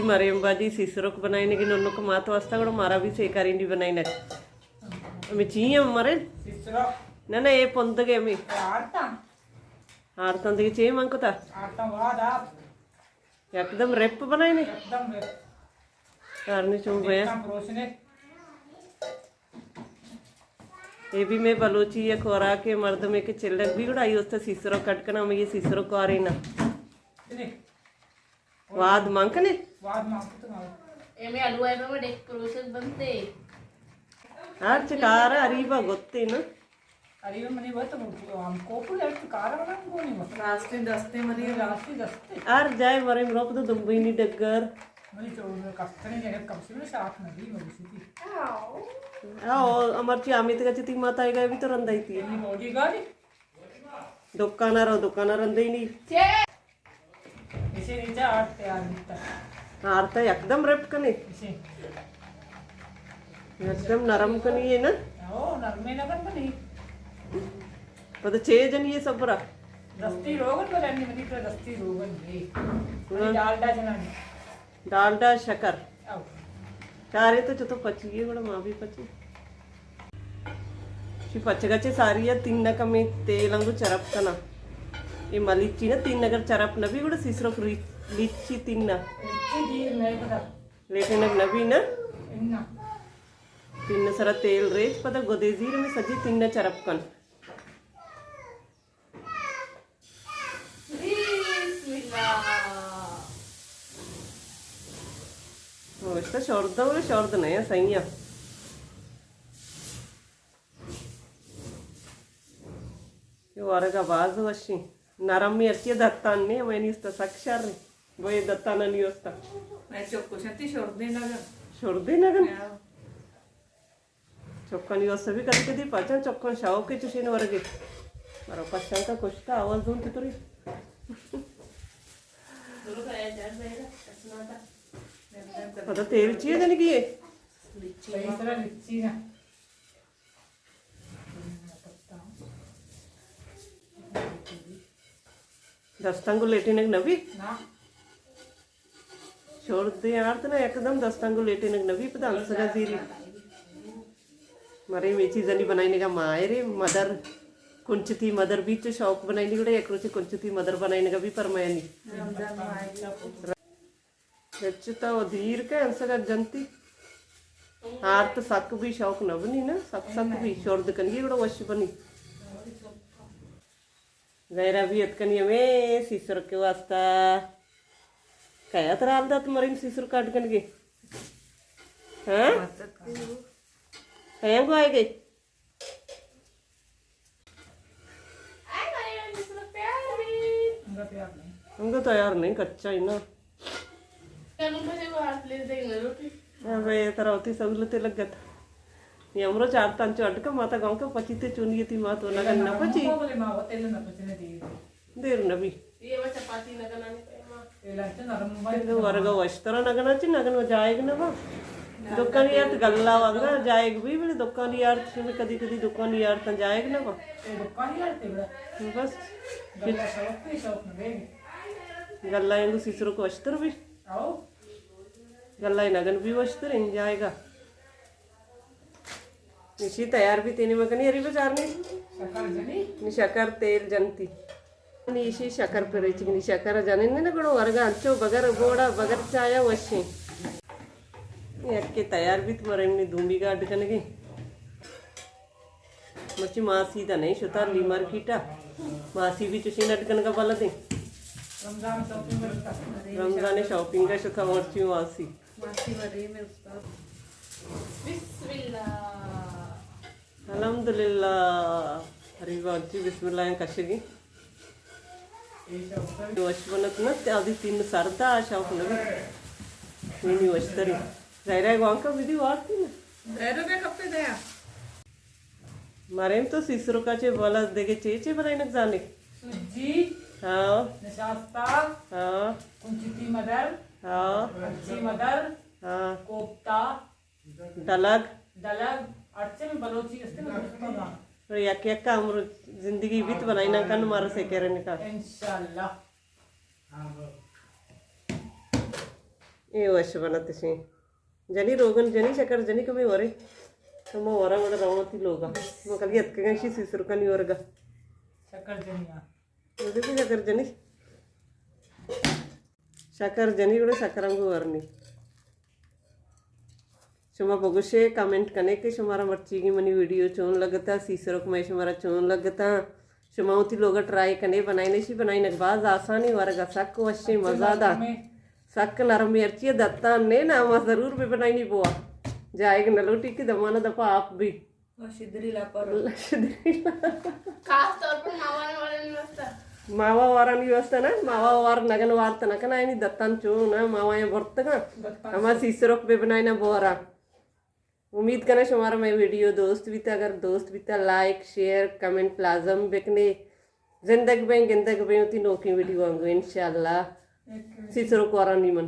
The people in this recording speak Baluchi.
مریم باجی سیسروک بنائینگی ننک مات واسطہ، گڑا مارا بھی سیکارینڈی بنائینگ۔ ہمیں چی ہیں مریم؟ سیسروک۔ نہ نہ، اے پندگ ہے ہمیں۔ آرتا۔ آرتا دیگه چی من کتا؟ آرتا واد آپ۔ یکدم ریپ بنائینے؟ یکدم ریپ۔ کارنی چون بیا۔ یکدم پروشنے۔ اے بھی میں بلوچی یک خوراک ہے، مردم ہے کہ چلک بھی گڑا، یہ اس سیسرو کٹ کنا، میں یہ سیسرو کوارے نا۔ واد مان کنے؟ واد مان کنے۔ اے میں آلو آئے بابا ڈیک پروسس بنتے۔ ہر چکارا اریبا گوتے نا۔ اریبا منی وت ہم کوپو لٹ کارا بنا گونی وت۔ راستی دستے منی۔ راستی دستے۔ ہر جائے مرے مروپ تو دمبئی نی ڈگر۔ منی تو کستنے جگہ کم سے کم ساتھ نہ دی مری سی۔ آؤ، امرچی آمیت کا چتی ماتا آئے گئے بھی تو رندائی تھی۔ منی باڈی گارڈ۔ دکانا رو، دکانا رندائی نی۔ اسے نیچا آرت تیار بیتا۔ آرتا یکدم ریپ کنے۔ اسے۔ یکدم نرم کنی ہے نا؟ او، نرمے نہ کن کنی۔ پتہ چے جنی ہے سبرا؟ دستی روگن بلانی منی پر دستی روگن ہے۔ ہاں۔ ڈالڈا جنانی۔ ڈالڈا شکر۔ او۔ چارے تو چتو پچی ہے، گڑا ماں بھی پچی۔ چی پچگا چے ساری ہے، تین نہ کمیں تیل انگو چرپ کنا۔ اے ملیچی نا تین اگر چرپ نہ بھی گڑا سیسرک ری-، لیچی تین نہ۔ لیٹنگ نہ بھی نا۔ تین نہ سرا تیل ریچ پدا گدے زیر میں سجی تین نہ چرپ کن۔ بسم اللہ۔ او، اشتا شورد، شورد نہیں ہے، صحیح ہے۔ یہ ورگا باز وشی۔ نرمی اچھی دتان نہیں، میں نہیں استا سک شر۔ وہ یہ دتان نہیں استا۔ میں چوک کو شتی شوردے نگا۔ شوردے نگا؟ چکانی واسطہ بھی کدی کدی پچاں، چکان شوق ہے چشین ورگے۔ مرو پشان کا کشتا آواز دون چطوری۔ پتہ تیل چیئے جنگی ہے؟ دستاں گوں لیٹینگ نہ بی؟ نہ۔ شوردے آرت نا یکدم دستاں گوں لیٹینگ نہ بی، پدا انسگا زیری۔ مرے می چیزانی بنائینگا ماہرے، مدر، کنچتی مدر بی چو شوق بنائینی گڑا یک روچے کنچتی مدر بنائینگا بی پرمائنی۔ رمضان ماہ۔ رچتا و دیر کہ انسگا جنتی۔ آرت سک بی شوق نہ بنی نا، سک سک بی شورد کنگی گڑا وش بنی۔ غیرہ بھی اتکنی ہمیں سیسرک کے واسطہ۔ کیا ترال دات مریم سیسرک کاٹ کنگے؟ ہاں؟ کیا کو آئے گئے؟ انگا تیار نہیں، کچا ہی نا۔ ابے ترا وتی سہولت لگت۔ یہ امرو چار تانچو اڈکا ماتا گاؤں کا پچی تے چونی تی مات و نگن نہ پچی۔ دیر نہ بی۔ ورگا وشترا نگنا چی نگن و جائگ نہ با۔ دکانی یارت گلا وگا جائگ بی بلے دکانی یارت شمی کدی کدی دکانی یارت جائگ نہ با۔ بس۔ گلا انگو سیسرک وشتر بی۔ گلہ نگن بھی وشتر انجائے گا۔ نشی تیار بھی تینی مکنی اری بچار نے۔ نی شکر تیل جنتی۔ نی ایشی شکر پر ریچگی، نی شکر جنین نے گڑو ورگا انچو بگر بوڑا بگر چایا وشیں۔ یک کے تیار بیت مرے منی دومی گاڈ کنگی۔ مرچی ماسی دا نہیں شتا لی مارکیٹا۔ ماسی بھی چشین اٹکن کا بلدیں۔ رمضان شاپنگ کا شتا مرچی ماسی۔ ماسی مرے میں استاد۔ بسم اللہ۔ الحمدللہ۔ اری بانچی بسم اللہ کشگی۔ وش بنت نہ، آدی تین سردا شوق نہ بی۔ نینی وشتری۔ غیرہ گوانکا بدی وارتی نہ۔ غیرہ بے کپے دیا۔ مریم تو سیسروکا چے بالا دیگے چے چے بنائینگ زانے؟ سجی۔ ہاں۔ نشاستہ۔ ہاں۔ کنچتی مدر۔ ہاں۔ اچھی مدر۔ ہاں۔ کوپتا۔ دلگ۔ دلگ، ہرچے میں بلوچی است نا، گفتگا۔ یک یک کا عمر زندگی بیت بنائی نہ کن مارا سے کرنے کا۔ انشاءاللہ۔ اے وش بنت شیں۔ جنی روگن جنی، شکر جنی کمے ورے۔ تو ما ورا وڑا روتی لوگا۔ ما کلی اتکگن شی سیسرکانی ورگا۔ شکر جنی آ۔ تو دیکھو شکر جنی۔ شکر جنی گڑا شکر ہم گو ورنی۔ شما بگوشے، کمنٹ کنے کہ شمارا مرچیگی منی ویڈیو چون لگتا، سیسرک مئے شمارا چون لگتا۔ شما وتی لوگا ٹرائی کنے، بنائینے شی، بنائینگ باز آسانی، ورگا سک وشیں، مزہ دا۔ سک نرمی، ہرچی دتان نے نا، ما ضرور بہ بنائینی بوا۔ جائیگ نہ لوٹی کہ دمانا دپا آپ بھی۔ لش دریلا پر۔ لش دریلا۔ خاص طور پر ماوا وارانی واسطہ۔ ماوا وارانی واسطہ نا، ماوا وار نگن وارت نہ کنا، یعنی دتان چون نا، ماوا یا برتگا۔ دتان ہما چون۔ سیسرک بہ بنائینا بورا۔ امید کناں شمارا مئے ویڈیو دوست بیتا، اگر دوست بیتا لائک، شیئر، کمنٹ لازم بکنے۔ زندگ بیں، گندگ بیں، وتی نوکیں ویڈیو آنگو انشاءاللہ۔ سیسرک وارانی من۔